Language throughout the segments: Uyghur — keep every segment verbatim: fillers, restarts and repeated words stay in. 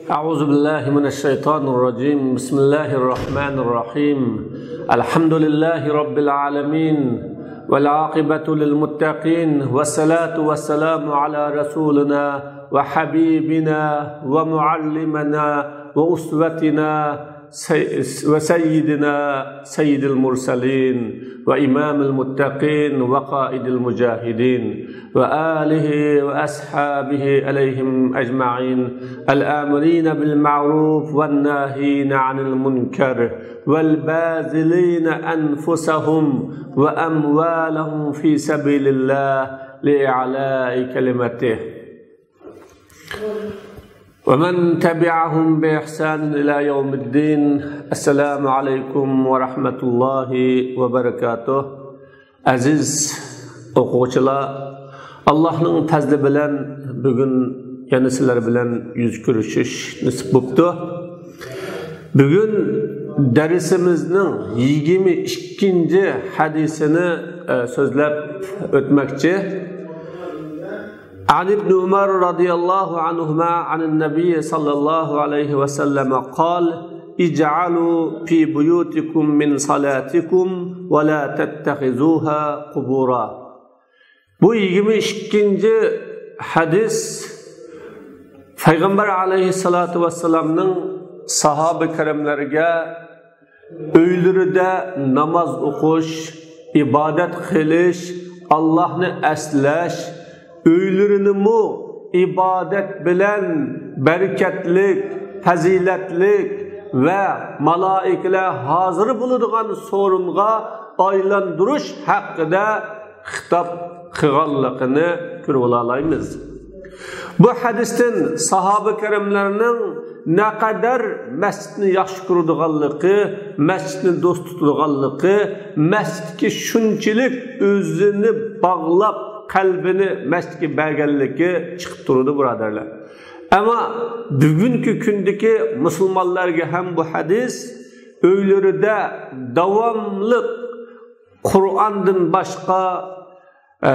أعوذ بالله من الشيطان الرجيم. بسم الله الرحمن الرحيم. الحمد لله رب العالمين، والعاقبة للمتقين، والصلاة والسلام على رسولنا وحبيبنا ومعلمنا وأسوتنا سي-، وسيدنا سيد المرسلين وإمام المتقين وقائد المجاهدين وآله وأصحابه عليهم أجمعين، الآمرين بالمعروف والناهين عن المنكر والباذلين أنفسهم وأموالهم في سبيل الله لإعلاء كلمته. ومن تبعهم بإحسان إلى يوم الدين. السلام عليكم ورحمة الله وبركاته. ئەزىز ئوقۇغۇچىلار، ئاللاھنىڭ پەزلى بىلەن بۈگۈن يەنە سىلەر بىلەن يۈز كۆرۈشۈش نېسىپ بوپتۇ. بۈگۈن دەرسىمىزنىڭ يىگىرمە ئىككىنچى ھەدىسىنى، ئە، سۆزلەپ ئۆتمەكچى. عن ابن عمر رضي الله عنهما عن النبي صلى الله عليه وسلم قال: اجعلوا في بيوتكم من صلاتكم ولا تتخذوها قبورا. بۇ يىگىرمە ئىككىنچى ھەدىس پەيغەمبەر ئەلەيھىسسالاتۇ ۋەسسالامنىڭ ساھابە كىراملارغا ئۆيلىرىدە ناماز ئوقۇش، ئىبادەت قىلىش، ئاللاھنى ئەسلەش، ئۆيلىرىنىمۇ ئىبادەت بىلەن بەرىكەتلىك، پەزىلەتلىك ۋە مالائىكىلەر ھازىر بولىدىغان سورۇنغا ئايلاندۇرۇش ھەققىدە خىتاب قىلغانلىقىنى كۆرۈۋالالايمىز. بۇ ھەدىستىن ساھابە كىراملارنىڭ نەقەدەر مەسچىتنى ياخشى كۆرىدىغانلىقى، مەسچىتنى دوست تۇتىدىغانلىقى، مەسچىتكە شۇنچىلىك ئۆزىنى باغلاپ، قەلبىنى مەسچىتكە بەرگەنلىكى چىقىپ تۇرىدۇ، بۇرادەرلەر. ئەمما بۈگۈنكى كۈندىكى مۇسۇلمانلارغا ھەم بۇ ھەدىس ئۆيلىرىدە داۋاملىق قۇرئاندىن باشقا، ئە،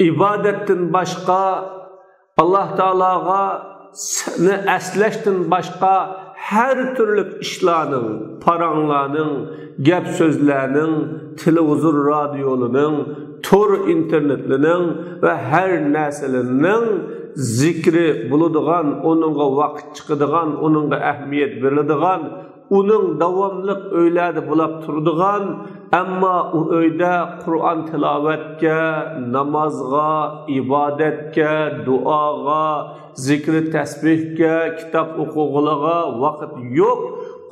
ئىبادەتتىن باشقا، ئاللاھ تائالاغا سىنى ئەسلەشتىن باشقا ھەر تۈرلۈك ئىشلارنىڭ، پاراڭلارنىڭ، گەپ سۆزلەرنىڭ، تېلېۋىزور رادىيولىنىڭ، تور ئىنتېرنېتلىنىڭ ۋە ھەر نەرسىلەرنىڭ زىكرى بولىدىغان، ئۇنىڭغا ۋاقىت چىقىدىغان، ئۇنىڭغا ئەھمىيەت بېرىلىدىغان، ئۇنىڭ داۋاملىق ئۆيلەردە بولاپ تۇرىدىغان، ئەمما ئۇ ئۆيدە قۇرئان تىلاۋەتكە، نامازغا، ئىبادەتكە، دۇئاغا، زىكرى تەسبىھكە، كىتاب ئوقۇغىلىغا ۋاقىت يوق،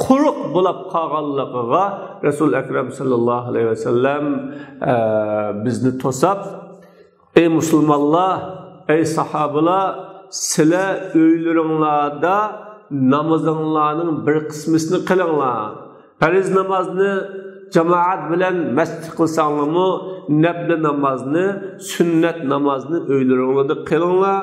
قۇرۇق بولاپ قالغانلىقىغا رەسۇل ئەكرەم ساللاللاھۇ ئەلەيھى ۋەسەللەم، ئە، بىزنى توساپ، ئەي مۇسۇلمانلار، ئەي ساھابىلار، سىلەر ئۆيلىرىڭلاردا نامىزىڭلارنىڭ بىر قىسمىسىنى قىلىڭلار. پەرز نامازنى جامائەت بىلەن مەسچىتتە قىلساڭلارمۇ، نەپلى نامازنى، سۈننەت نامازنى ئۆيلىرىڭلاردا قىلىڭلار.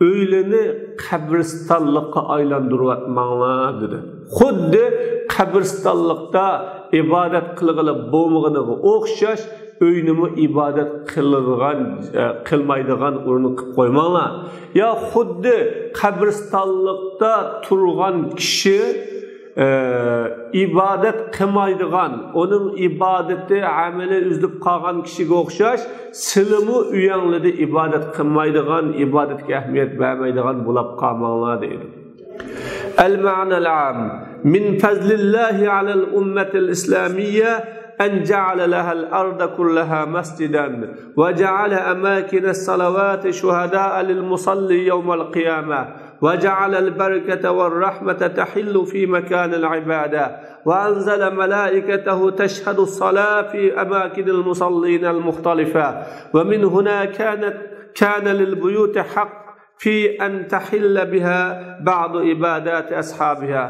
ئۆيلىرىنى قەبرىستانلىققا ئايلاندۇرۇۋەتمەڭلار، دېدى. خۇددى قەبرىستانلىقتا ئىبادەت قىلغىلى بولمىغىنىغا ئوخشاش، ئۆينىمۇ ئىبادەت قىلىدىغان، ئە، قىلمايدىغان ئورۇن قىلىپ قويماڭلار. يا خۇددى قەبرىستانلىقتا تۇرغان كىشى، ئە، ئىبادەت قىلمايدىغان، ئۇنىڭ ئىبادىتى، ئەمىلى ئۈزۈلۈپ قالغان كىشىگە ئوخشاش، سىلىمۇ ئۆيەڭلىدە ئىبادەت قىلمايدىغان، ئىبادەتكە ئەھمىيەت بەرمەيدىغان بولاپ قالماڭلار، دەيدۇ. المعنى العام: من فضل الله على الأمة الإسلامية أن جعل لها الأرض كلها مسجدا، وجعل أماكن الصلوات شهداء للمصلي يوم القيامة، وجعل البركة والرحمة تحل في مكان العبادة، وأنزل ملائكته تشهد الصلاة في أماكن المصلين المختلفة، ومن هنا كانت، كان للبيوت حق في أن تحل بها بعض عبادات أصحابها.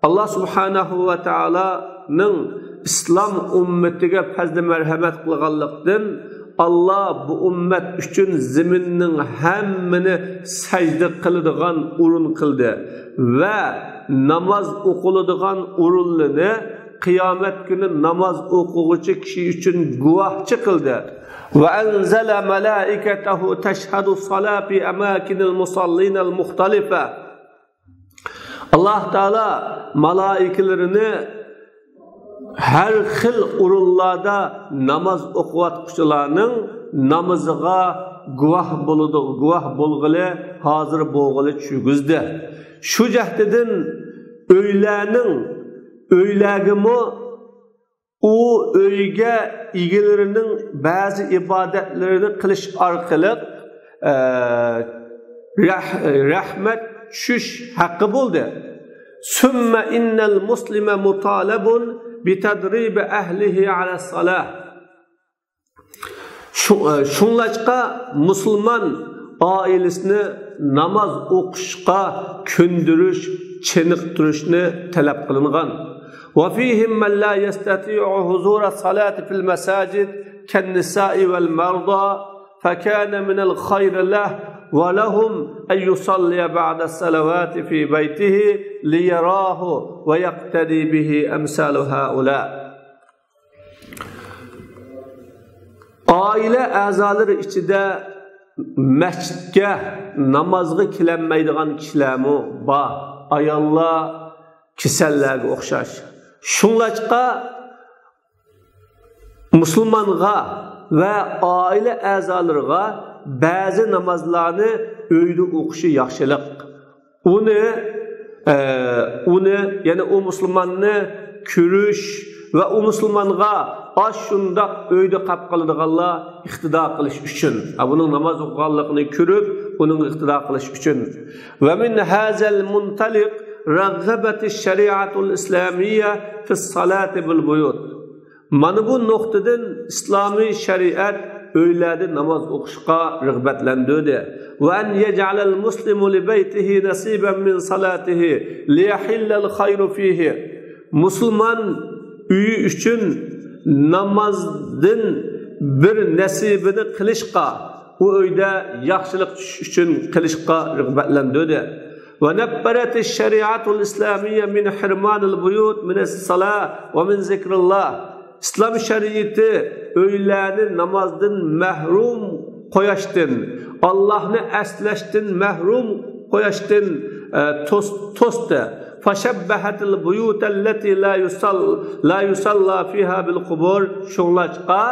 ئاللا سۇبھانەھۇ ۋە تائالانىڭ ئىسلام ئۈممىتىگە پەزلى مەرھەمەت قىلغانلىقتىن، ئاللا بۇ ئۈممەت ئۈچۈن زېمىننىڭ ھەممىنى سەجدە قىلىدىغان ئورۇن قىلدى ۋە ناماز ئوقۇلىدىغان ئورۇنلىرىنى قىيامەت كۈنى ناماز ئوقۇغۇچى كىشى ئۈچۈن گۇۋاھچى قىلدى. وأنزل ملائكته تشهد الصلاة في أماكن المصلين المختلفة. ئاللاھ تائالا مالائىكىلىرىنى ھەر خىل ئورۇنلاردا ناماز ئوقۇۋاتقۇچىلارنىڭ نامىزىغا گۇۋاھ بولىدۇ، گۇۋاھ بولغىلى، ھازىر بولغىلى چۈشۈرگۈزدى. شۇ جەھەتتىن ئۆيلەرنىڭ، ئۆيلەرگىمۇ ئۇ ئۆيگە ئىگىلىرىنىڭ بەزى ئىبادەتلىرىنى قىلىش ئارقىلىق، ئە، رەھ-، رەھمەت چۈشۈش ھەققى بولدى. ثم إن المسلم مطالب بتدريب أهله على الصلاة. شۇ-، ئە، شۇڭلاشقا مۇسۇلمان ئائىلىسىنى ناماز ئوقۇشقا كۆندۈرۈش، چېنىقتۇرۇشنى تەلەپ قىلىنغان. وفيهم من لا يستطيع حضور الصلاة في المساجد كالنساء والمرضى، فكان من الخير له ولهم أن يصلي بعض الصلوات في بيته ليراه ويقتدي به أمثال هؤلاء. ئائىلە ئەزالىرى ئىچىدە مەسچىتكە نامازغا كېلەلمەيدىغان كىشىلەرمۇ بار. ئاياللار كېسەللەرگە ئوخشاش. شۇڭلاشقا مۇسۇلمانغا ۋە ئائىلە ئەزالىرىغا بەزى نامازلارنى ئۆيدە ئوقۇشى ياخشىلىق. ئۇنى، ئە، ئۇنى، يەنى ئۇ مۇسۇلماننى كۆرۈش ۋە ئۇ مۇسۇلمانغا ئاشۇنداق ئۆيدە قاپ قالىدىغانلار ئىقتىدا قىلىش ئۈچۈن، ھە، بۇنىڭ ناماز ئوقۇغانلىقىنى كۆرۈپ، ئۇنىڭغا ئىقتىدا قىلىش ئۈچۈن. ومن هذا المنطلق رغبت الشريعة الإسلامية في الصلاة بالبيوت. مانا بۇ نۇقتىدىن ئىسلامىي شەرىئەت ئۆيلەردە ناماز ئوقۇشقا رىغبەتلەندۈردى. وأن يجعل المسلم لبيته نصيبا من صلاته ليحل الخير فيه. مۇسۇلمان ئۆيى ئۈچۈن نامازدىن بىر نەسىبىنى قىلىشقا، ئۇ ئۆيدە ياخشىلىق چۈشۈش ئۈچۈن قىلىشقا رىغبەتلەندۈردى. ونفرت الشريعة الإسلامية من حرمان البيوت من الصلاة ومن ذكر الله. ئىسلام شەرىئىتى ئۆيلەرنى نامازدىن مەھرۇم قوياشتىن، ئاللاھنى ئەسلەشتىن مەھرۇم قوياشتىن، ئە، توس-، توستى. فشبهت البيوت التي لا يصل-، لا يصلى فيها بالقبور. شۇڭلاشقا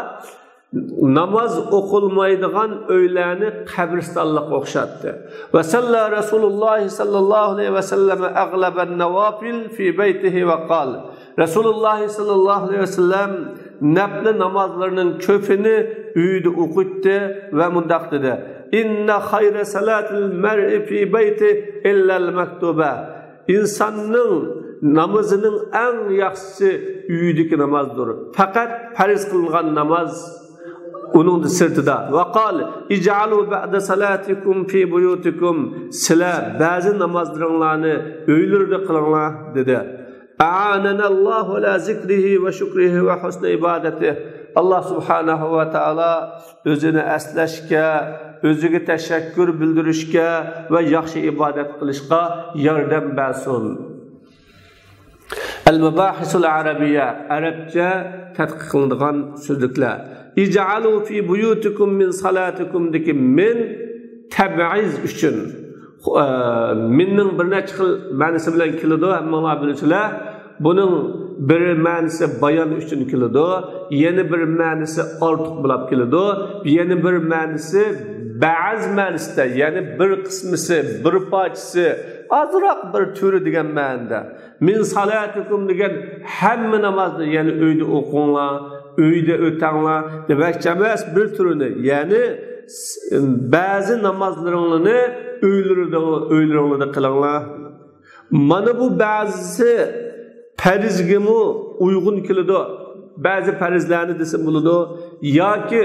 ناماز ئوقۇلمايدىغان ئۆيلەرنى قەبرىستانلىققا ئوخشاتتى. وصلى رسول الله صلى الله عليه وسلم أغلب النوافل في بيته وقال، رەسۇلۇللاھ سەللەللاھۇ ئەلەيھى ۋەسەللەم نەپلى نامازلىرىنىڭ كۆپىنى ئۆيىدە ئوقۇيتتى ۋە مۇنداق دېدى: إن خير صلاة المرء في بيته إلا المكتوبة. ئىنساننىڭ نامىزىنىڭ ئەڭ ياخشىسى ئۆيىدىكى نامازدۇر. پەقەت پەرز قىلىنغان ناماز ئۇنىڭ سىرتىدا. وقال، اجعلوا بعض صلاتكم في بيوتكم. سىلەر بەزى نامازلىرىڭلارنى ئۆيلىرىدە قىلىڭلار، دېدى. أعاننا الله على ذكره وشكره وحسن عبادته. ئاللاھ سۇبھانەھۇ ۋە تائالا ئۆزىنى ئەسلەشكە، ئۆزىگە تەشەككۈر بىلدۈرۈشكە ۋە ياخشى ئىبادەت قىلىشقا ياردەم بەرسۇن. المباحث العربية، ئەرەبچە تەتقىق قىلىنىدىغان سۆزلۈكلەر. اجعلوا في بيوتكم من صلاتكم دىكى من تەبئىز ئۈچۈن. ئە، مىننىڭ بىر نەچچە خىل مەنىسى بىلەن كېلىدۇ، ھەممىڭلار بىلىسىلەر. بۇنىڭ بىر مەنىسى بايان ئۈچۈن كېلىدۇ، يەنە بىر مەنىسى ئارتۇق بولاپ كېلىدۇ، يەنە بىر مەنىسى بەزى مەنىسىدە، يەنى بىر قىسمىسى، بىر پارچىسى، ئازراق بىر تۈرى دېگەن مەنىدە. من صلاتكم دېگەن ھەممە نامازنى، يەنى ئۆيدە ئوقۇڭلار، ئۆيدە ئۆتەڭلار دېمەكچى ئەمەس، بىر تۈرىنى، يەنى س-، بەزى نامازلىرىڭلارنى ئۆيلىرىدە، ئۆيلىرىڭلاردا قىلىڭلار. مانا بۇ بەزىسى پەرزگىمۇ ئۇيغۇن كېلىدۇ، بەزى پەرزلەرنى دېسە بولىدۇ، ياكى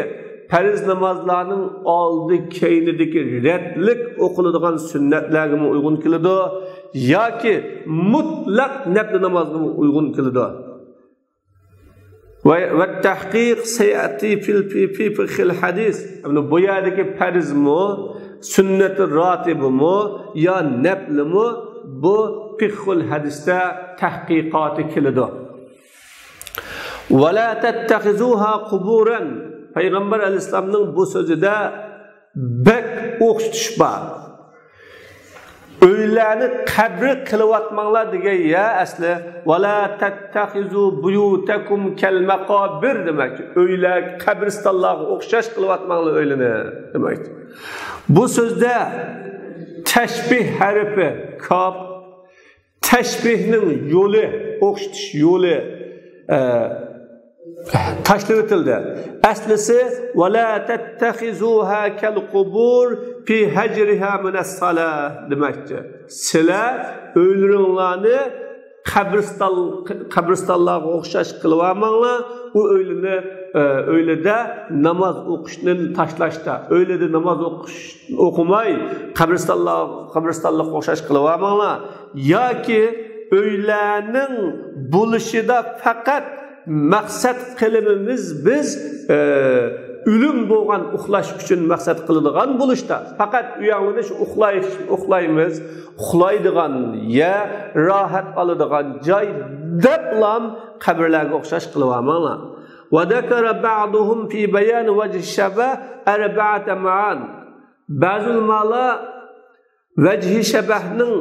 پەرز نامازلارنىڭ ئالدى كەينىدىكى رەتلىك ئوقۇلىدىغان سۈننەتلەرگىمۇ ئۇيغۇن كېلىدۇ، ياكى مۇتلەق نەپلى نامازغىمۇ ئۇيغۇن كېلىدۇ. ۋە، ۋە تەھقىق سەيئەتى فىل، فى، فى فىقھىل ھەدىس. يەنى بۇ يەردىكى پەرزمۇ، سۈننەتى راتىبىمۇ يا نەپلىمۇ، بۇ فىقھۇل ھەدىستە تەھقىقاتى كېلىدۇ. ۋە لا تەتتەخىزۇھا قۇبۇرەن. پەيغەمبەر ئەلەيھىسسالامنىڭ بۇ سۆزىدە بەك ئوخشىتىش بار. ئۆيلەرنى قەبرە قىلىۋاتماڭلار دېگەن يا ئەسلى. ۋەلا تەتتەخىزۇ بۇيۇتەكۇم كەلمەقابىر دېمەكچى. ئۆيلەر قەبرىستانلارغا ئوخشاش قىلىۋاتماڭلار ئۆيلىنى دېمەكچى. بۇ سۆزدە تەشبىھ ھەرپى، كاپ، تەشبىھنىڭ يولى، ئوخشىتىش يولى، ئە، تاشلىۋېتىلدى. ئەسلىسى، ۋەلا تەتتەخىزۇھا كەلقۇبۇر في هجرها من الصلاة دېمەكچى. سىلەر ئۆيلىرىڭلارنى قەبرىستان، قەبرىستانلارغا ئوخشاش قىلىۋالماڭلار. ئۇ ئۆيلىنى، ئە، ئۆيلىدە ناماز ئوقۇشنى تاشلاشتا، ئۆيلىدە ناماز ئوقۇش، ئوقۇماي، قەبرىستانلار، قەبرىستانلىققا ئوخشاش قىلىۋالماڭلار. ياكى ئۆيلەرنىڭ بولۇشىدا پەقەت مەقسەت قىلىمىز بىز، ئە، ئۆلۈم بولغان ئۇخلاش ئۈچۈن مەقسەت قىلىدىغان بولۇشتا، پەقەت ئۆيەڭلىنىش، ئۇخلايش، ئۇخلايمىز، ئۇخلايدىغان يەر، راھەت ئالىدىغان جاي دەپلام قەبرىلەرگە ئوخشاش قىلىۋالماڭلار. وذكر بعضهم في بيان وجه الشبه أربعة معان. بەزى ئۆلىمالار ۋەجھى شەبەھنىڭ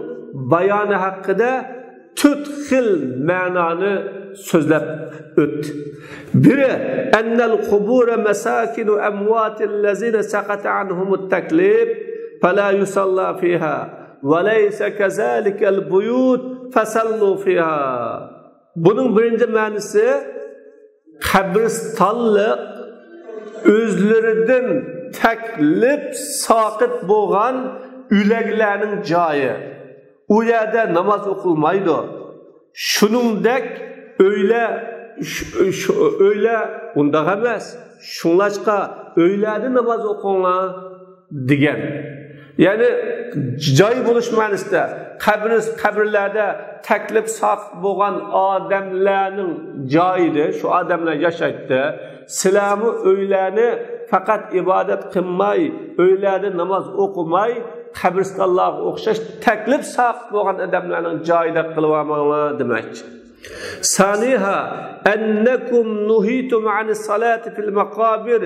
بايانى ھەققىدە تۆت خىل مەنانى سۆزلەپ ئۆتتى. بىرى، أن القبور مساكن أموات الذين سقط عنهم التكليف فلا يصلى فيها وليس كذلك البيوت فصلوا فيها. بۇنىڭ بىرىنچى مەنىسى، قەبرىستانلىق ئۆزلىرىدىن تەكلىپ ساقىت بولغان ئۆلەكلەرنىڭ جايى. ئۇ يەردە ناماز ئوقۇلمايدۇ. شۇنىڭدەك ئۆيلەر، شۇ، شۇ ئۆيلەر ئۇنداق ئەمەس. شۇڭلاشقا ئۆيلەردە ناماز ئوقۇڭلار دېگەن. يەنى جاي بولۇش مەنىسىدە، قەبرە، قەبرىلەردە تەكلىپ ساقىت بولغان ئادەملەرنىڭ جايىدى، شۇ ئادەملەر ياشايتتى. سىلەرمۇ ئۆيلەرنى پەقەت ئىبادەت قىلماي، ئۆيلەردە ناماز ئوقۇماي، قەبرىستانلارغا ئوخشاش تەكلىپ ساقىت بولغان ئادەملەرنىڭ جايىدا قىلىۋالماڭلار دېمەكچى. ثانيها أنكم نهيتم عن الصلاة في المقابر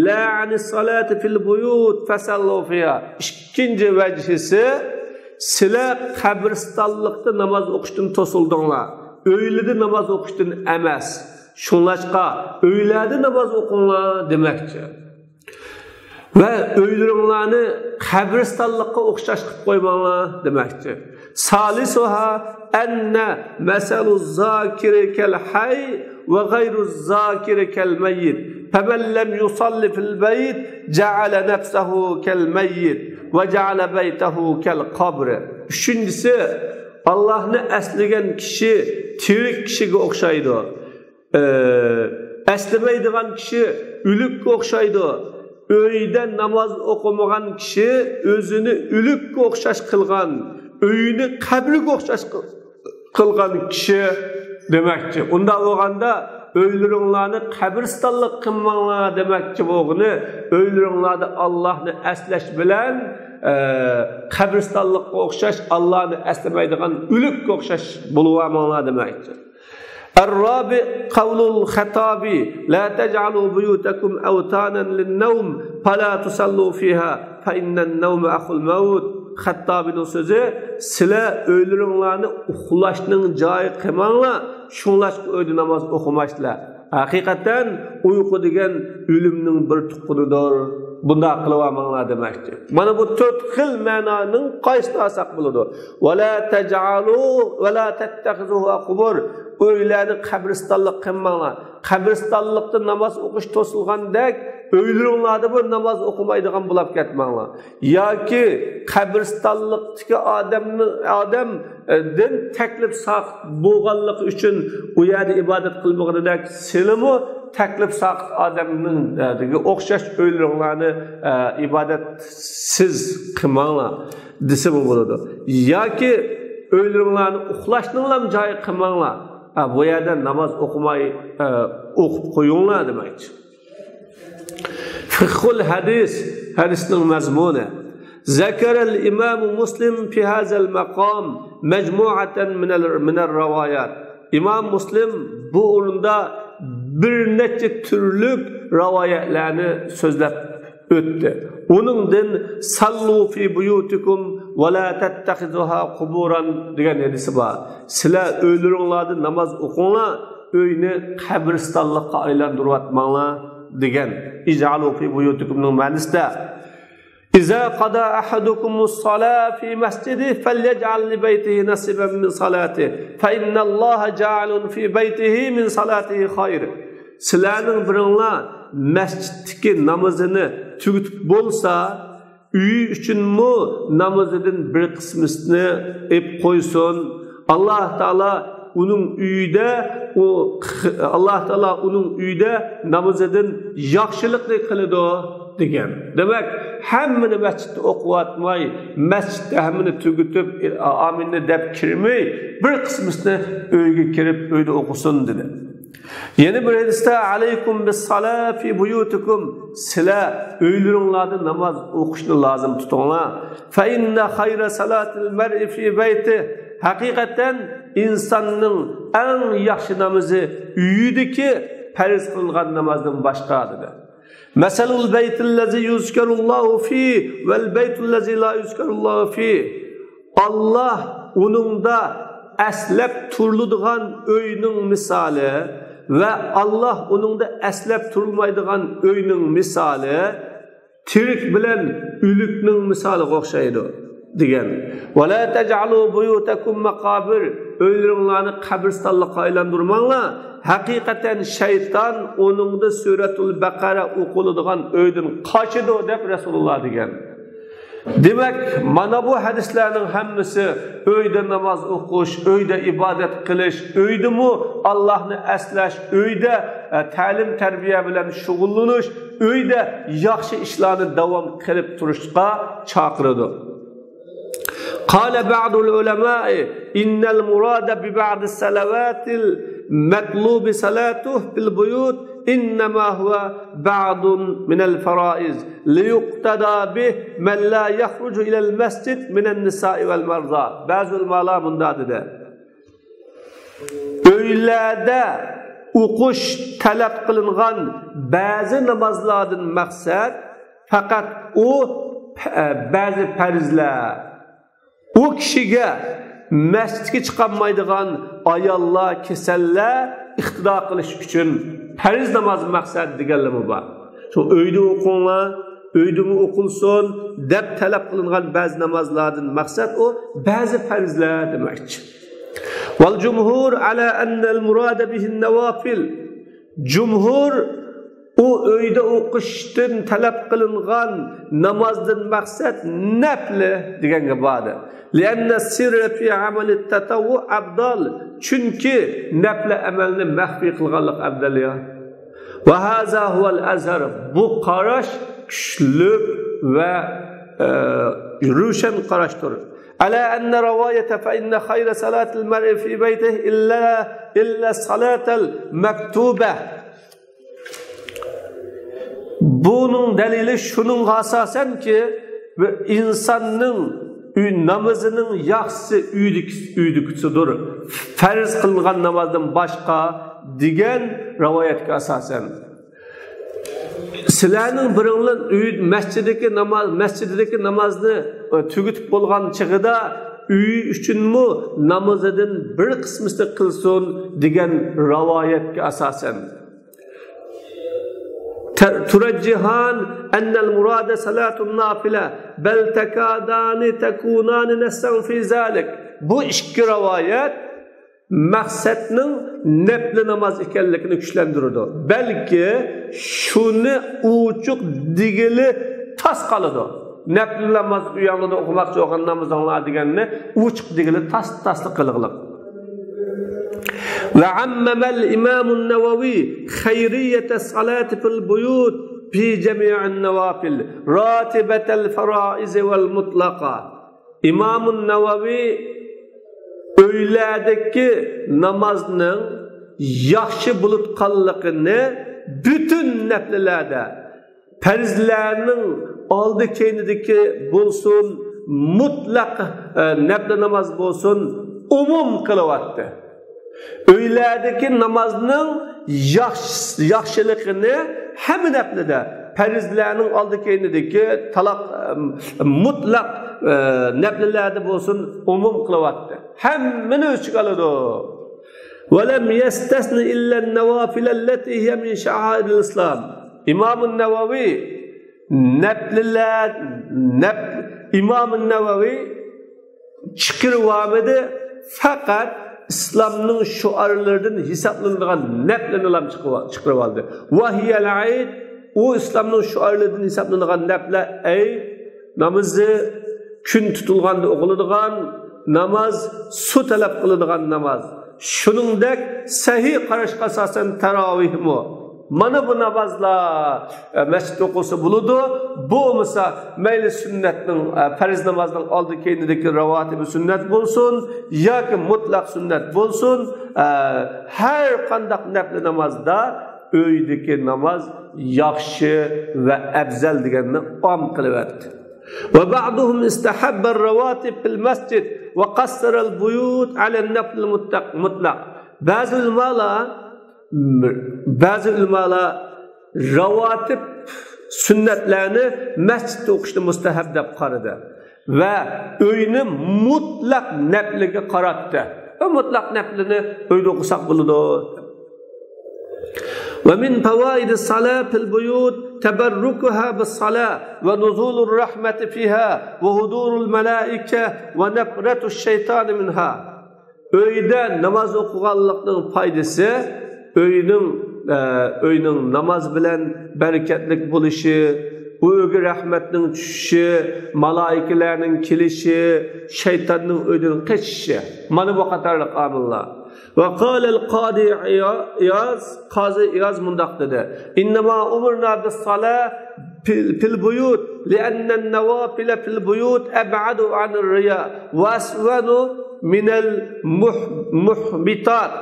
لا عن الصلاة في البيوت فصلوا فيها. ئىككىنچى ۋەجھىسى، سىلەر قەبرىستانلىقتا ناماز ئوقۇشتىن توسۇلدۇڭلار، ئۆيلىدە ناماز ئوقۇشتىن ئەمەس. شۇڭلاشقا ئۆيلەردە ناماز ئوقۇڭلار دېمەكچى. ۋە ئۆيلىرىڭلارنى قەبرىستانلىققا ئوخشاش قىلىپ قويماڭلار دېمەكچى. ثالثها أن مثل الذاكر كالحي وغير الذاكر كالميت فمن لم يصل في البيت جعل نفسه كالميت وجعل بيته كالقبر. ئۈچىنچىسى، ئاللاھنى ئەسلىگەن كىشى تىرىك كىشىگە ئوخشايدۇ. ئە، ئەسلىمەيدىغان كىشى ئۆلۈككە ئوخشايدۇ. ئۆيدە ناماز ئوقۇمىغان كىشى ئۆزىنى ئۆلۈككە ئوخشاش قىلغان، ئۆيىنى قەبرىگە ئوخشاش قىل-، قىلغان كىشى دېمەكچى. ئۇنداق بولغاندا ئۆيلىرىڭلارنى قەبرىستانلىق قىلماڭلار دېمەكچى بولغىنى، ئۆيلىرىڭلاردا ئاللاھنى ئەسلەش بىلەن، ئە، قەبرىستانلىققا ئوخشاش، ئاللاھنى ئەسلىمەيدىغان ئۆلۈككە ئوخشاش بولۇۋالماڭلار دېمەكچى. الرابع قول الخطابي، لا تجعلوا بيوتكم أوثانا للنوم فلا تصلوا فيها فإن النوم أخو الموت. خەتتابىنىڭ سۆزى، سىلەر ئۆيلىرىڭلارنى ئۇخلاشنىڭ جايى قىلماڭلار، شۇڭلاشقا ئۆيدە ناماز ئوقۇمايسىلەر. ھەقىقەتەن ئۇيقۇ دېگەن ئۆلۈمنىڭ بىر تۇغقىنىدۇر. بۇنداق قىلىۋالماڭلار دېمەكچى. مانا بۇ تۆت خىل مەنانىڭ قايسىنى ئالساق بولىدۇ؟ ۋەلا تەجئەلۇ ۋەلا تەتتەخىزۇھا قۇبۇر. ئۆيلەرنى قەبرىستانلىق قىلماڭلار. قەبرىستانلىقتا ناماز ئوقۇش توسۇلغاندەك، ئۆيلىرىڭلاردا بىر ناماز ئوقۇمايدىغان بولاپ كەتمەڭلار. ياكى قەبرىستانلىقتىكى ئادەمنى، ئادەم، ئە، دىن تەكلىپ ساقىت بولغانلىقى ئۈچۈن ئۇ يەردە ئىبادەت قىلمىغىنىدەك، سىلىمۇ تەكلىپ ساقىت ئادەمنىڭ، ئە، دېگەن ئوخشاش ئۆيلىرىڭلارنى، ئە، ئىبادەتسىز قىلماڭلار دېسىمۇ بولىدۇ. ياكى ئۆيلىرىڭلارنى ئۇخلاشنىڭلام جايى قىلماڭلار. ئە، بۇ يەردە ناماز ئوقۇماي، ئە، ئوقۇپ قويۇڭلار دېمەكچى. فىقھۇل ھەدىس، ھەدىسنىڭ مەزمۇنى. ذكر الإمام مسلم في هذا المقام مجموعة من ال-، من الروايات. ئىمام مۇسلىم بۇ ئورۇندا بىر نەچچە تۈرلۈك رىۋايەتلەرنى سۆزلەپ ئۆتتى. ئۇنىڭدىن «سەللۇ فى بۇيۇتىكۇم ۋە لا تەتتەخىزۇھا قۇبۇران» دېگەن ھەدىسى بار. سىلەر ئۆيلىرىڭلاردا ناماز ئوقۇڭلار، ئۆينى قەبرىستانلىققا ئايلاندۇرۇۋاتماڭلار دېگەن. «ئىجئەلۇ فى بۇيۇتىكۇم»نىڭ مەنىسىدە، «ئىزا قەزا ئەھەدۇكۇمۇس سالاتا فى مەسجىدىھى فەليەجئەل لىبەيتىھى نەسىبەن مىن سالاتىھى، فەئىننەللاھە جائىلۇن فى بەيتىھى مىن سالاتىھى خەير.» سىلەرنىڭ بىرىڭلار مەسچىتتىكى نامىزىنى تۈگىتىپ بولسا، ئۆيى ئۈچۈنمۇ نامىزىدىن بىر قىسمىسىنى ئېلىپ قويسۇن. ئاللاھ تائالا ئۇنىڭ ئۆيىدە، ئۇ، ئاللاھ تائالا ئۇنىڭ ئۆيىدە نامىزىدىن ياخشىلىقنى قىلىدۇ، دېگەن. دېمەك، ھەممىنى مەسچىتتە ئوقۇۋاتماي، مەسچىتتە ھەممىنى تۈگىتىپ، ئامىننى دەپ كىرمەي، بىر قىسمىسىنى ئۆيگە كىرىپ، ئۆيدە ئوقۇسۇن، دېدى. يەنە بىر ھەدىستە، «ئەلەيكۇم بىسسالاة فى بۇيۇتىكۇم»، سىلەر ئۆيلىرىڭلاردا ناماز ئوقۇشنى لازىم تۇتۇڭلار. «فەئىننە خەيرە سالاتىل مەرئى فى بەيتىھ»، ھەقىقەتەن ئىنساننىڭ ئەڭ ياخشى نامىزى ئۆيىدىكى پەرز قىلىنغان نامازدىن باشقا، دېدى. «مەسەلۇل بەيتىللەزى يۇزكەرۇللاھۇ فىھ ۋەل بەيتىللەزى لا يۇزكەرۇللاھۇ فىھ.» ئاللاھ ئۇنىڭدا ئەسلەپ تۇرۇلىدىغان ئۆينىڭ مىسالى ۋە ئاللاھ ئۇنىڭدا ئەسلەپ تۇرۇلمايدىغان ئۆينىڭ مىسالى تىرىك بىلەن ئۆلۈكنىڭ مىسالىغا ئوخشايدۇ، دېگەن. «ۋە لا تەجئەلۇ بۇيۇتەكۇم مەقابىر»، ئۆيلىرىڭلارنى قەبرىستانلىققا ئايلاندۇرماڭلار. ھەقىقەتەن شەيتان ئۇنىڭدا سۈرەتۇل بەقەرە ئوقۇلىدىغان ئۆيدىن قاچىدۇ، دەپ رەسۇلۇللاھ دېگەن. دېمەك، مانا بۇ ھەدىسلەرنىڭ ھەممىسى ئۆيدە ناماز ئوقۇش، ئۆيدە ئىبادەت قىلىش، ئۆيدىمۇ ئاللاھنى ئەسلەش، ئۆيدە، ئە، تەلىم-تەربىيە بىلەن شۇغۇللىنىش، ئۆيدە ياخشى ئىشلارنى داۋام قىلىپ تۇرۇشقا چاقىرىدۇ. قال بعض العلماء إن المراد ببعض الصلوات المطلوب صلاته في البيوت إنما هو بعض من الفرائض ليقتدى به من لا يخرج إلى المسجد من النساء والمرضى. بەزى ئۆلىمالار مۇنداق دېدى. ئۆيلەردە ئوقۇش تەلەپ قىلىنغان بەزى نامازلاردىن مەقسەت پەقەت ئۇ پە-، بەزى پەرزلەر. ئۇ كىشىگە مەسچىتكە چىقالمايدىغان ئاياللار، كېسەللەر ئىقتىدا قىلىش ئۈچۈن پەرز ناماز مەقسەت دېگەنلىرىمۇ بار. شۇ ئۆيدە ئوقۇڭلار، ئۆيدىمۇ ئوقۇلسۇن دەپ تەلەپ قىلىنغان بەزى نامازلاردىن مەقسەت ئۇ بەزى پەرزلەر دېمەكچى. والجمهور على أن المراد به النوافل. جۇمھۇر ئۇ ئۆيدە ئوقۇشتىن تەلەپ قىلىنغان نامازدىن مەقسەت نەپلى دېگەنگە باردى. لأن السر في عمل التطوع أفضل. چۈنكى نەپلى ئەمەلنى مەخپىي قىلغانلىق ئەۋزەل يا. وهذا هو الأظهر. بۇ قاراش كۈچلۈك ۋە، ئە، روشەن قاراشتۇر. على أن رواية فإن خير صلاة المرء في بيته إلا، إلا الصلاة المكتوبة. بۇنىڭ دەلىلى شۇنىڭغا ئاساسەنكى، ئىنساننىڭ ئۆي نامىزىنىڭ ياخشىسى ئۆيدىكى، ئۆيدىكىسىدۇر، پەرز قىلىنغان نامازدىن باشقا، دېگەن رىۋايەتكە ئاساسەن. سىلەرنىڭ بىرىڭلار ئۆي، مەسچىتىدىكى ناماز، مەسچىتىدىكى نامازنى، ئە، تۈگىتىپ بولغان چېغىدا ئۆيى ئۈچۈنمۇ نامىزىدىن بىر قىسمىسىنى قىلسۇن، دېگەن رىۋايەتكە ئاساسەن. تر-، ترجحان أن المراد صلاة النافلة، بل تكادان تكونان نصا في ذلك. بۇ ئىككى رىۋايەت مەقسەتنىڭ نەپلى ناماز ئىكەنلىكىنى كۈچلەندۈرىدۇ. بەلكى شۇنى ئوچۇق دېگىلى تاس قالىدۇ. نەپلى ناماز ئۆيۈڭلاردا ئوقۇماقچى بولغان نامىزىڭلار دېگەننى ئوچۇق دېگىلى تاس-تاسلا قىلغىلىق. وعمم الإمام النووي خيرية الصلاة في البيوت في جميع النوافل راتبة الفرائض والمطلقة. ئىمامۇن نەۋەۋى ئۆيلەردىكى نامازنىڭ ياخشى بولۇپ قالغانلىقىنى پۈتۈن نەپلىلەردە پەرزلەرنىڭ ئالدى كەينىدىكى بولسۇن، مۇتلەق، ئە، نەپلى ناماز بولسۇن، ئومۇم قىلىۋاتتى. ئۆيلەردىكى نامازنىڭ ياخشى، ياخشىلىقىنى ھەممە نەپلىدە، پەرزلەرنىڭ ئالدى كەينىدىكى تالاق، ئە، مۇتلەق، ئە، نەپلىلەردە بولسۇن، ئومۇم قىلىۋاتتى. ھەممىنى ئۆز ئىچىگە ئالىدۇ. ولم يستثن إلا النوافل التي هي من شعائر الإسلام. ئىمام نەۋەۋى نەپلىلەر، نەپ-، ئىمام نەۋەۋى چىقىرىۋالمىدى، پەقەت ئىسلامنىڭ شوئارلىرىدىن ھېسابلىنىدىغان نەپلىنىلا چىقىرىۋ-، چىقىرىۋالدى. وهي العيد، ئۇ ئىسلامنىڭ شوئارلىرىدىن ھېسابلىنىدىغان نەپلەر، ئەي، نامىزى، كۈن تۇتۇلغاندا ئوقۇلىدىغان ناماز، سۇ تەلەپ قىلىدىغان ناماز. شۇنىڭدەك سەھىھ قاراشقا ئاساسەن تاراۋىھمۇ. مانا بۇ نامازلار، ئە، مەسچىتتە ئوقۇلسا بولىدۇ. بولمىسا مەيلى سۈننەتنىڭ، ئە، پەرز نامازنىڭ ئالدى كەينىدىكى راۋاتىبى سۈننەت بولسۇن ياكى مۇتلەق سۈننەت بولسۇن، ئە، ھەر قانداق نەپلى نامازدا ئۆيدىكى ناماز ياخشى ۋە ئەپزەل دېگەننى ئام قىلىۋەتتى. وبعضهم استحب الرواتب في المسجد وقصر البيوت على النفل المطلق. بەزى ئۆلىمالار، بەزى ئۆلىمالار راۋاتىب سۈننەتلەرنى مەسچىتتە ئوقۇشنى مۇستەھەب دەپ قارىدى ۋە ئۆينى مۇتلەق نەپلىگە قاراتتى. مۇتلەق نەپلىنى ئۆيدە ئوقۇساق بولىدۇ. ومن فوائد الصلاة في البيوت تبركها بالصلاة ونزول الرحمة فيها وحضور الملائكة ونفرة الشيطان منها. ئۆيدە ناماز ئوقۇغانلىقنىڭ پايدىسى، ئۆينىڭ، ئە، ئۆينىڭ ناماز بىلەن بەرىكەتلىك بولۇشى، ئۇ ئۆيگە رەھمەتنىڭ چۈشۈشى، مالائىكىلەرنىڭ كېلىشى، شەيتاننىڭ ئۆيدىن قېچىشى. مانا بۇ قاتارلىق ئامىللار. وقال القاضي عيا-، عياض، قازى ئىياز مۇنداق دېدى: إنما أمرنا بالصلاة في، في البيوت لأن النوافل في البيوت أبعد عن الرياء وأصون من المح-، المحبطات.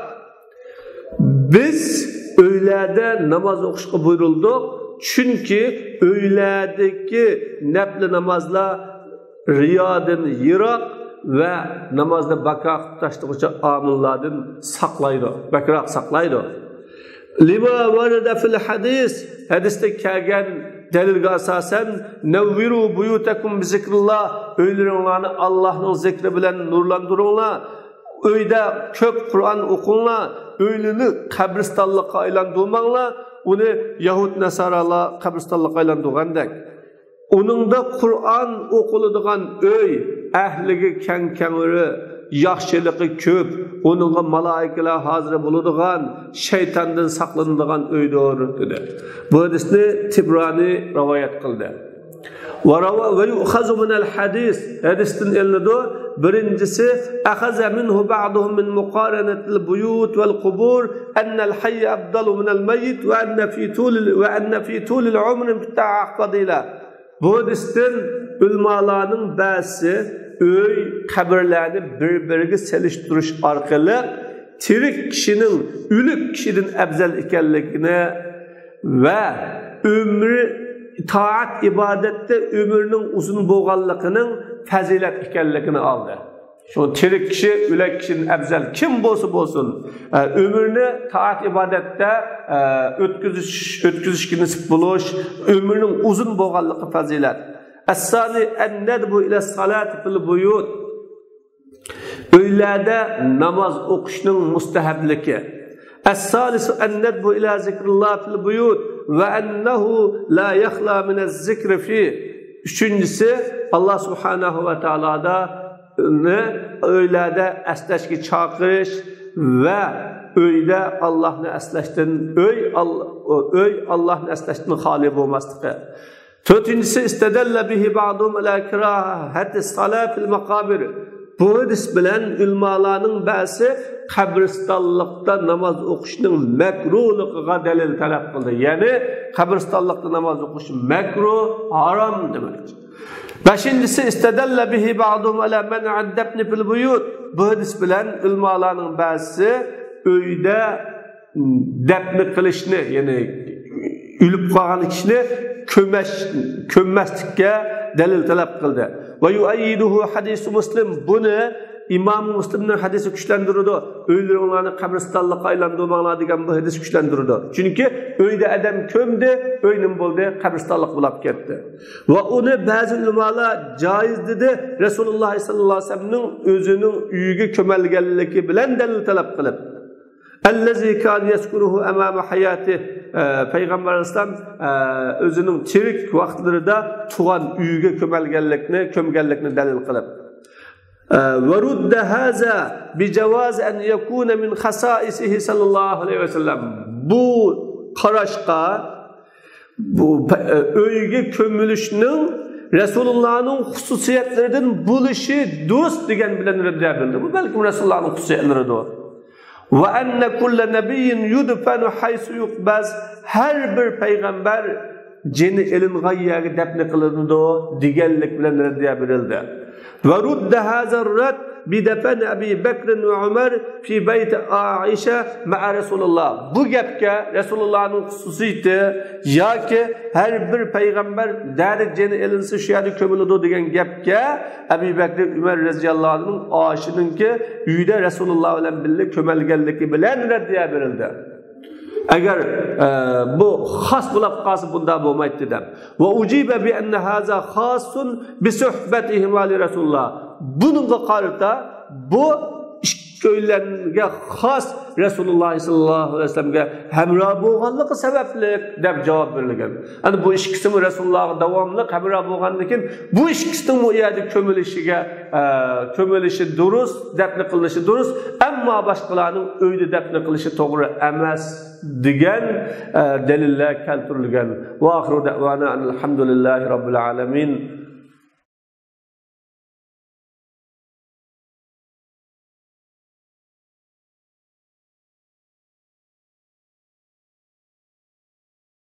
بىز ئۆيلەردە ناماز ئوقۇشقا بۇيرۇلدۇق، چۈنكى ئۆيلەردىكى نەپلى نامازلار رىيادىن يىراق ۋە نامازنى بىكار قىلىپ تاشلىغۇچى ئامىللاردىن ساقلايدۇ، بەكرەك ساقلايدۇ. لما ورد في الحديث، ھەدىستە كەلگەن دەلىلگە ئاساسەن، نوّروا بيوتكم بذكر الله، ئۆيلىرىڭلارنى ئاللاھنىڭ زىكرى بىلەن نۇرلاندۇرۇڭلار. ئۆيدە كۆپ قۇرئان ئوقۇڭلار. ئۆيلىرىنى قەبرىستانلىققا ئايلاندۇرماڭلار، ئۇنى يەھۇد ناسارالار قەبرىستانلىققا ئايلاندۇرغاندەك. ئۇنىڭدا قۇرئان ئوقۇلىدىغان ئۆي، ئەھلىگە كەڭ كەڭرى، ياخشىلىقى كۆپ، ئۇنىڭغا مالائىكىلەر ھازىر بولىدىغان، شەيتاندىن ساقلىنىدىغان ئۆيدۇر، دېدى. بۇ ھەدىسنى تىبرانى رىۋايەت قىلدى. وروى، ويؤخذ من الحديث، ھەدىستىن ئېلىنىدۇ. بىرىنچىسى، أخذ منه بعضهم من مقارنة البيوت والقبور أن الحي أفضل من الميت وأن في طول، وأن في طول العمر مفتاح فضيلة. بۇ ھەدىستىن ئۆلىمالارنىڭ بەزىسى ئۆي، قەبرىلەرنى بىر-بىرىگە سېلىشتۇرۇش ئارقىلىق تىرىك كىشىنىڭ ئۆلۈك كىشىدىن ئەپزەل ئىكەنلىكىنى ۋە ئۆمرى تائەت ئىبادەتتە ئۆمرىنىڭ ئۇزۇن بولغانلىقىنىڭ پەزىلەت ئىكەنلىكىنى ئالدى. شۇ تىرىك كىشى ئۆلۈك كىشىدىن ئەپزەل كىم بولسا بولسۇن، ئە، ئۆمرىنى تائەت ئىبادەتتە، ئە، ئۆتكۈزۈش، ئۆتكۈزۈشكە نېسىپ بولۇش، ئۆمرىنىڭ ئۇزۇن بولغانلىقى پەزىلەت. الثاني الندب إلى الصلاة في البيوت. ئۆيلەردە ناماز ئوقۇشنىڭ مۇستەھەبلىكى. الثالث الندب إلى ذكر الله في البيوت وأنه لا يخلو من الذكر فيه. ئۈچىنچىسى، ئاللا سۇبھانەھۇ ۋە تائالانى ئۆيلەردە ئەسلەشكە چاقىرىش ۋە ئۆيدە ئاللاھنى ئەسلەشتىن، ئۆي ئال-، ئۆي ئاللاھنى ئەسلەشتىن خالىي بولماسلىقى. تۆتىنچىسى، استدل به بعضهم على كراهة الصلاة في المقابر. بۇ ھەدىس بىلەن ئۆلىمالارنىڭ بەزىسى قەبرىستانلىقتا ناماز ئوقۇشنىڭ مەكرۇلۇقىغا دەلىل تەلەپ قىلدى. يەنى قەبرىستانلىقتا ناماز ئوقۇش مەكرۇ، ھارام دېمەكچى. بەشىنچىسى، استدل به بعضهم على منع الدفن في البيوت. بۇ ھەدىس بىلەن ئۆلىمالارنىڭ بەزىسى ئۆيدە دەپنە قىلىشنى، يەنى ئۆلۈپ قالغان كىشىنى كۆمەش، كۆممەسلىككە دەلىل تەلەپ قىلدى. ويؤيده حديث مسلم، بۇنى ئىمام مۇسلىمنىڭ ھەدىسى كۈچلەندۈرىدۇ. ئۆيلىرىڭلارنى قەبرىستانلىققا ئايلاندۇرماڭلار دېگەن بۇ ھەدىس كۈچلەندۈرىدۇ. چۈنكى ئۆيدە ئادەم كۆمدى، ئۆي نېمە بولدى؟ قەبرىستانلىق بولاپ كەتتى. ۋە ئۇنى بەزى ئۆلىمالار جائىز دېدى، رەسۇلۇللاھ سەللەللاھۇ ئەلەيھى ۋەسەللەمنىڭ ئۆزىنىڭ ئۆيىگە كۆمەلگەنلىكى بىلەن دەلىل تەلەپ قىلىپ. الذي كان يذكره أمام حياته، ئە، پەيغەمبەر ئەلەيھىسسالام، ئە، ئۆزىنىڭ تىرىك ۋاقىتلىرىدا تۇغان ئۆيىگە كۆمەلگەنلىكنى، كۆمگەنلىكنى دەلىل قىلىپ. ئە، ورد هذا بجواز أن يكون من خصائصه صلى الله عليه وسلم. بۇ قاراشقا، بۇ پە-، ئۆيگە كۆمۈلۈشنىڭ رەسۇلۇللاھنىڭ خۇسۇسىيەتلىرىدىن بولۇشى دۇرۇس دېگەن بىلەن رەددىيە بېرىلدى. بۇ بەلكىم رەسۇلۇللاھنىڭ خۇسۇسىيەتلىرىدۇر. وأن كل نبي يدفن حيث يقبض. ھەر بىر پەيغەمبەر جېنى ئېلىنغان يەرگە دەپنە قىلىنىدۇ دېگەنلىك بىلەن رەددىيە بېرىلدى. ورد هذا الرد بدفن أبي بكر وعمر في بيت عائشة مع رسول الله. بۇ گەپكە رەسۇلۇللاھنىڭ خۇسۇسىيىتى ياكى ھەر بىر پەيغەمبەر دەرى جېنى ئېلىنسا شۇ يەردە كۆمۈلىدۇ دېگەن گەپكە ئەبۇ بەكرى ئۆمەر رەزىياللاھۇ ئەنھۇنىڭ ئاشىنىڭكى ئۆيدە رەسۇلۇللاھ بىلەن بىللە كۆمەلگەنلىكى بىلەن رەددىيە بېرىلدى. ئەگەر، ئە، بۇ خاس بولاپ قالسا، بۇنداق بولمايتتى دەپ. وأجيب بأن هذا خاص بصحبتهما لرسول الله. بۇنىڭغا قارىتا، بۇ ئىككىيلەنگە خاس رەسۇلۇللاھ سەللەللاھۇ ئەلەيھى ۋەسەللەمگە ھەمراھ بولغانلىقى سەۋەبلىك دەپ جاۋاب بېرىلگەن. ئەنە بۇ ئىككىسىمۇ رەسۇلۇللاھقا داۋاملىق ھەمراھ بولغاندىن كېيىن، بۇ ئىككىسىنىڭمۇ ئۇ يەردە كۆمۈلۈشىگە، ئە، كۆمۈلۈشى دۇرۇس، دەپنە قىلىنىشى دۇرۇس، ئەمما باشقىلارنىڭ ئۆيدە دەپنە قىلىشى توغرا ئەمەس دېگەن، ئە، دەلىللەر كەلتۈرۈلگەن. وآخر دعوانا أن الحمد لله رب العالمين.